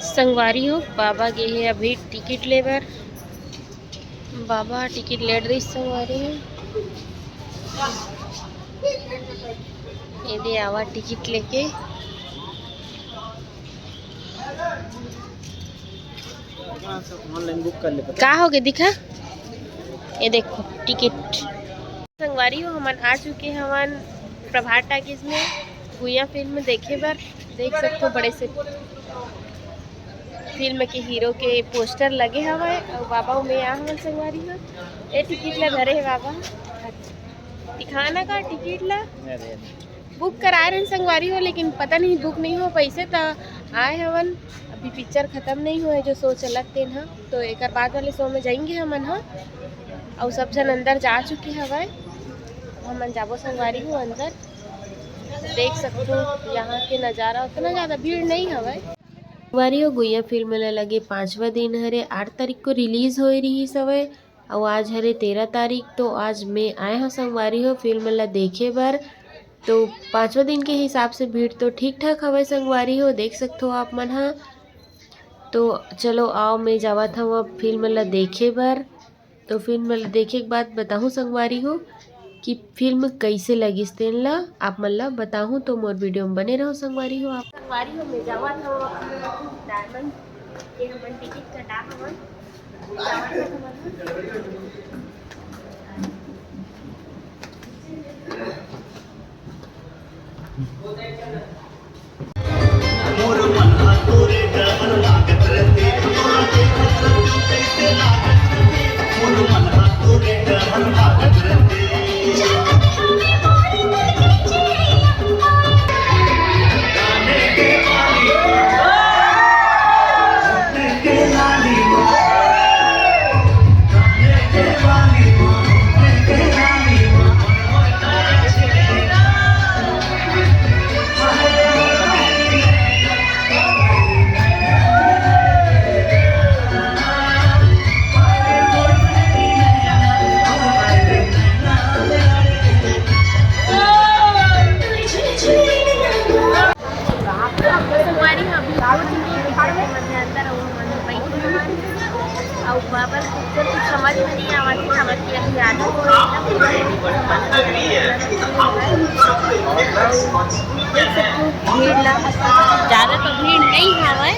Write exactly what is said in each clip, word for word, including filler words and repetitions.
संगवारी हो, बाबा गे हे अभी टिकट ले बर। बाबा टिकट ले रही संगवारी हो। ये दे आवा टिकट लेके। ऑनलाइन बुक कर ले। का हो गए दिखा? ये देखो टिकट। संगवारी हो, हमन आ चुके हवन प्रभात टाकीज में गुइया फिल्म देखे बर। देख सकते हो बड़े से फिल्म के हीरो के पोस्टर लगे हवय। अउ बाबा में आ हवन संगवारी हो। ए टिकट ला धरे हे बाबा। दिखाना का टिकट ला। बुक कराए रहन संगवारी हो, लेकिन पता नहीं बुक नहीं हो पैसे त आए हवन। अभी पिक्चर खत्म नहीं हुआ है, जो शो चलत तेन ह, तो एकर बाद वाले शो में जाएंगे हमन ह। अउ सब झन अंदर जा चुके हवय, हमन जाबो संगवारी हो अंदर। देख सकते हो यहाँ के नज़ारा, उतना ज़्यादा भीड़ नहीं हवय। संगवारी हो, गुइया फिल्म ल लगे पाँचवा दिन हरे, आठ तारीख को रिलीज होए रहिस हवय। अउ आज हरे तेरह तारीख, तो आज मैं आए हव संगवारी हो फिल्म ला देखे बर। तो पाँचवा दिन के हिसाब से भीड़ तो ठीक ठाक हवय संगवारी हो, देख सकथो आप मन ह। तो चलो आओ, मैं जावत हव अब फिल्म ला देखे बर। तो फिल्म ला देखे के बाद बताहूँ संगवारी हो कि फिल्म कैसे लगिस तेन ला आप मन ला बताहूँ। तो मोर वीडियो में बने रहो संगवारी हो। आप संगवारी हो, मैं जावत हव डायमंड के हमन टिकट कटा हवन। संगवारी हो, अभी पहुंच चुके हैं पिक्चर के मध्य अंदर, अउ हमन बैठ गए हन। अउ बाबर पिक्चर कुछ समझ में नहीं आवत है, काबर कि अभी आधा हो गया है, समझ में नहीं आवत है। देख सकते हो भीड़ ला, ज़्यादा तो भीड़ नहीं हवय।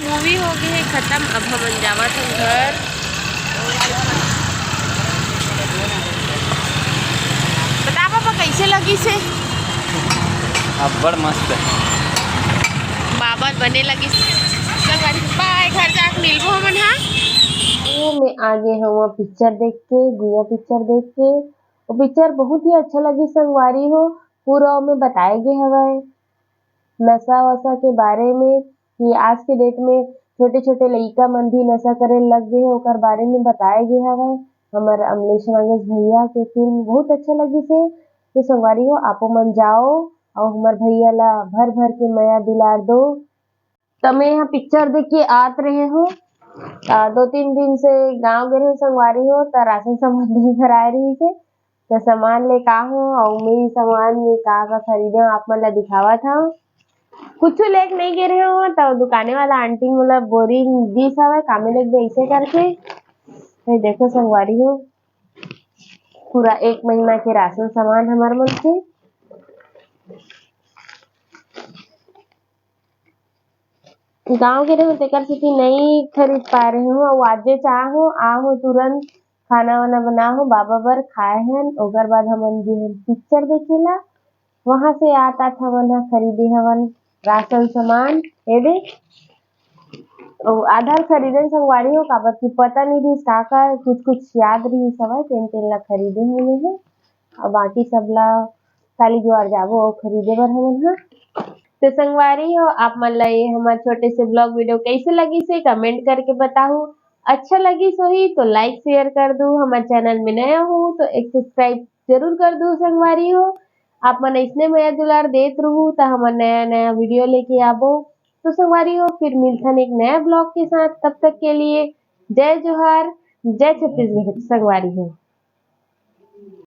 मूवी हो गई है खत्म, अब हमन जावत हन घर। बता पापा, कैसे लगिस हे? अब्बड़ मस्त है। बाबर बने लगिस। संगवारी, बाय, घर जाके मिलबो हमन, हाँ? ये मैं आगे हूँ पिक्चर देख के, गुइया पिक्चर देख के। वो पिक्चर बहुत ही अच्छा लगिस संगवारी हो। पूरा ओमे बताए गे हवय नशा वशा के बारे में कि आज के डेट में छोटे-छोटे लइका मन भी नशा करे लग गे हे, ओकर बारे में बताए गे हवय। हमर अमलेश नागेश भैया के फिल्म बहुत अच्छा लगिस हे। तो संगवारी हो, आपो मन जाओ अउ हमर भैया ला भर भर के मया दुलार दो। त मैं यहाँ पिक्चर देख के आत रहे हो, त दो तीन दिन से गाँव गे रहे संगवारी हो, त राशन सामान नहीं भराए रहिस हे। त सामान लेके आए हो, अउ मैं सामान में का का खरीदे हो, आप मन ला दिखावत हव। कुछ लेके नहीं गे रहे हो, त दुकाने वाला आंटी मोला बोरी दिस हवय, कामे लेके दे, ऐसे करके। ये देखो संगवारी हो, पूरा एक महीना के राशन सामान हमार मन के। गाँव गे रहे हो, तेकर सेती नई खरीद पाए रहे हो। अउ आजे चाह हो, आ हो तुरंत खाना वाना बना हो, बाबा बर खाए हन। ओकर बाद हमन गे हन पिक्चर देखे ला। वहाँ से आत आत हमन ह खरीदे हवन राशन सामान। ये दे, अउ आधा खरीदन संगवारी हो, काबर कि पता नहीं रहिस का का, कुछ कुछ याद रहिस हवय, तेन तेन ला खरीदे हवन ह। अउ बाकी सब ला काली जुआर जाबो अउ खरीदे बर हमन ह। तो संगवारी हो, आप मन ला ये हमर छोटे से ब्लॉग वीडियो कैसे लगिस हे, कमेंट करके बताहू। अच्छा लगिस होही तो लाइक शेयर कर दू। हमर चैनल में नया हो तो एक सब्सक्राइब जरूर कर दू संगवारी हो। आप मन अइसने मया दुलार देत रहू त हमन नया नया वीडियो लेके आबो। तो संगवारी हो, फिर मिलथन एक नया ब्लॉग के साथ। तब तक के लिए जय जोहार, जय छत्तीसगढ़ संगवारी हो।